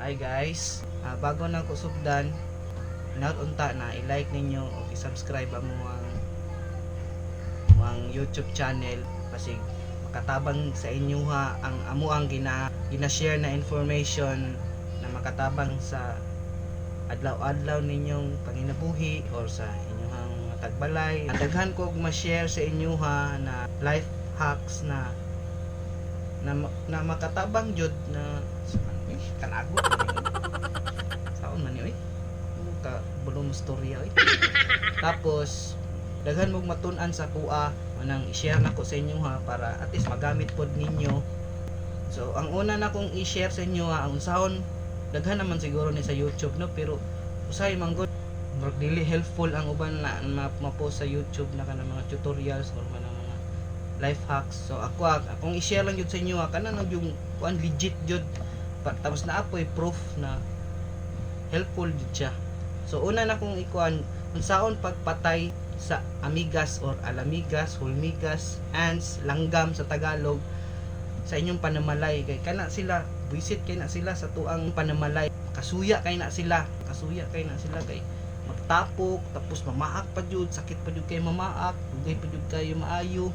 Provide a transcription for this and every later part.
Hi guys, bago na ko sugdan, hinaot unta na i-like ninyo o i-subscribe ang mga YouTube channel kasi makatabang sa inyo ha ang amo ang gina-share na information na makatabang sa adlaw-adlaw ninyong panginabuhi or sa inyong mga tagbalay. Ang daghan ko og ma-share sa inyo ha na life hacks na makatabang jud na eh, kalagot man ni, oy. Saon man ni, oy? Oh, ka bulong storya, oy. Tapos daghan mong matun-an sa kuha manang i-share na ko sa inyo ha para at least magamit pod ninyo. So ang una na kong i-share sa inyo ha, ang unsahon, daghan naman siguro ni sa YouTube, no, pero usahay man gud murag dili helpful ang uban na ma-post sa YouTube na kanang mga tutorials or kanang mga life hacks. So ako akong i-share lang jud sa inyo ha, kana na yung kuan, legit jud. Tapos na apoy proof na helpful jud siya. So una na kong ikuan, unsaon pagpatay sa amigas or alamigas, hulmigas, ants, langgam sa Tagalog sa inyong panamalay, kay kana sila buisit kay na sila sa tuang panamalay, kasuya kay na sila, kasuya kay na sila kay magtapok, tapos mamaak pa jud, sakit pa jud kay mamaak, dugay pa jud kayo maayo.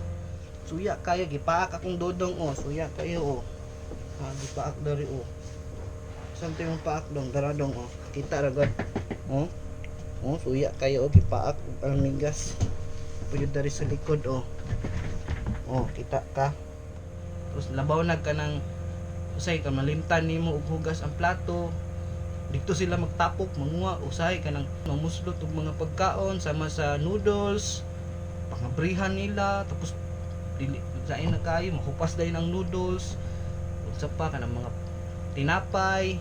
Suya kayo, gipaak akong dodong, oh, suya kayo, oh. Ah, gipaak dari, oh. Saan yung paak dong? Dara dong, oh. Kita ra god. Oh. Oh, suya kayo, oh, gipaak og almigas. Pwede dari sa likod, oh. Oh, kita ka. Tapos labaw na ka ng usay ka malimtan nimo og hugas ang plato. Dito sila magtapok, manguha, usahay ka nang mamuslot og mga pagkaon sama sa noodles, pangabrihan nila, tapos dili sain na kayo mahupas dayon ang noodles, unsa pa, kanang mga tinapay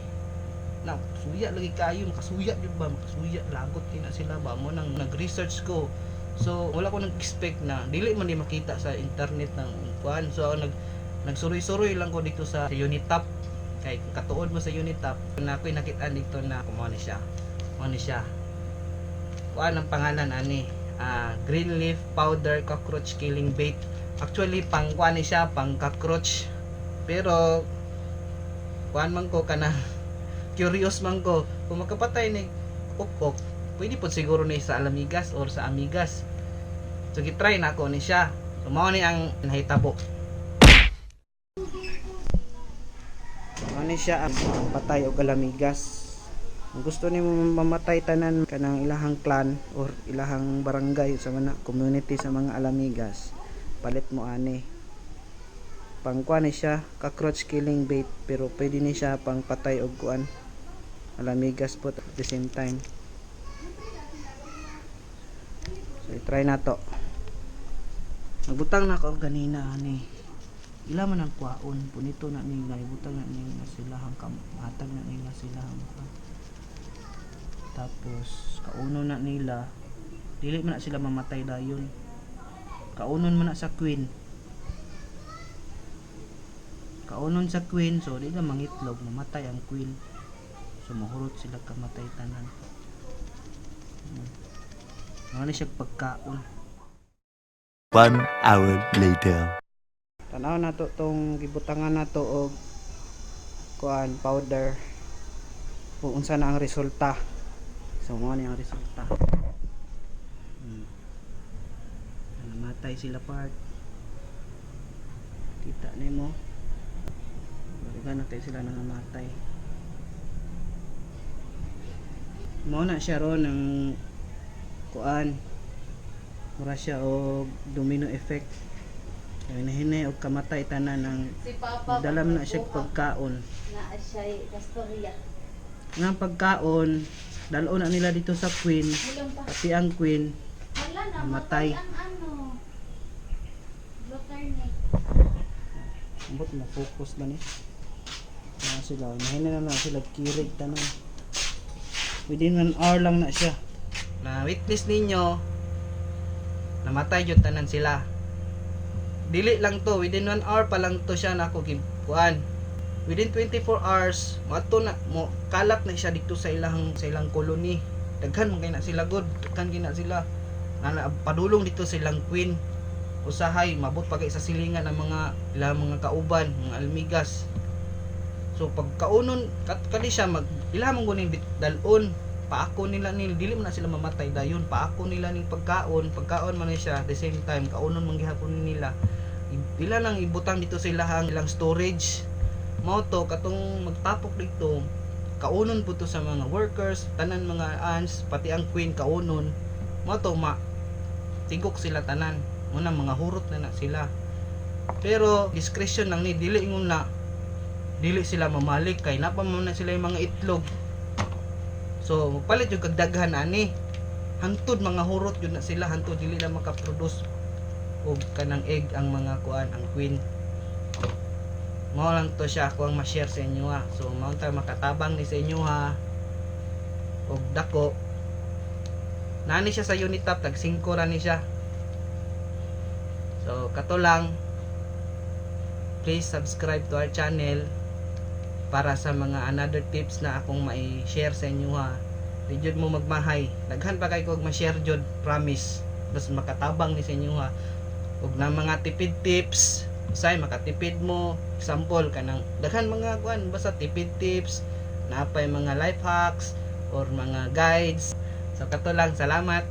na, suya lagi kayo, makasuya jud ba, makasuya, lagot kay na sila ba. Mo nang nag-research ko, so wala ko nag-expect na dili man di makita sa internet ng kuan. So ako nagsuroy-suroy lang ko dito sa Unitop, kay kung katuod mo sa Unitop na ako'y nakita dito na kumuha ni siya, mo ni siya kuan. Ang pangalan ani, green leaf powder cockroach killing bait. Actually pang kuan ni siya, pang cockroach, pero kuan man ko, kana curious man ko kung makapatay ni ukok, pwede po siguro ni sa alamigas or sa amigas. So gitry na ako ni siya. So mao ni ang nahitabo. Mao ni siya ang patay og alamigas. Kung gusto nimo mamatay tanan kanang ilahang clan or ilahang barangay sa mga community sa mga alamigas, palit mo ani. Pangkuan ni siya, cockroach killing bait, pero pwede ni siya pang patay og kuan, alamigas po at the same time. So i-try na to. Nagbutang na ako ganina ani. Ila man ang kwaon punito na nila, ibutang na nila sila ang hatag na nila sila ang kuan. Tapos kauno na nila, dili man na sila mamatay dayon. Kaunon man na sa queen. Kaunon sa queen, so di na mangitlog, mamatay ang queen. So mahurot sila kamatay tanan. Ano siya pagkaon. One hour later. Tanaw na to tong gibutangan na to og kuan, powder, kung unsa na ang resulta. So mao ni ang resulta. Namatay sila part. Kita nimo. Daghan na kay sila nangamatay. Mao na siya ron ang kuan. Mura siya og domino effect. Kaya nahinay og kamatay tanan ang Si Papa dalam na siya pagkaon. Na siya kastorya. Nga pagkaon, dalon na nila dito sa queen, Mulang pa. pati ang queen, Wala na, namatay. matay ang ano. Luterne. Ambot mo focus ba ni? Na sila, nahinay na na sila kirig tanan. Within 1 hour lang na siya. Na witness ninyo, namatay jud tanan sila. Dili lang to, within 1 hour pa lang to siya na ako kuan. Within 24 hours, mato na mo kalat na siya dito sa ilang colony. Daghan man kay na sila god, daghan kay na sila. Na padulong dito sa ilang queen. Usahay mabot pa kay sa silingan ang mga ilang mga kauban, mga almigas. So pagkaunon kat kani siya mag ila man guning dalon paako nila ni, dili man na sila mamatay dayon. Paako nila ning pagkaon, pagkaon man ni siya, the same time kaunon man gihapon nila. Ila nang ibutang dito sa ilahang ilang storage. Mao to katong magtapok dito, kaunon po to sa mga workers, tanan mga ants, pati ang queen kaunon. Mao to ma tigok sila tanan muna, mga hurot na na sila. Pero discretion lang ni, dili ingon na dili sila mamalik kay napa man na sila yung mga itlog. So magpalit yung kagdaghan ani hangtod mga hurot yun na sila, hangtod dili na makaproduce og kanang egg ang mga kuan, ang queen. Mao lang to siya ako ang ma-share sa inyo ha. So mao ta makatabang ni sa inyo ha og dako nani siya sa Unitop, tag 5 ra ni siya. So kato lang, please subscribe to our channel para sa mga another tips na akong mai-share sa inyo ha. Di jud mo magmahay, daghan pa kay ko og ma-share jud, promise. Basta makatabang ni sa inyo ha ug na mga tipid tips, usay makatipid mo. Example, kanang daghan mga kuan, basta tipid tips, napay mga life hacks or mga guides. So kato lang, salamat.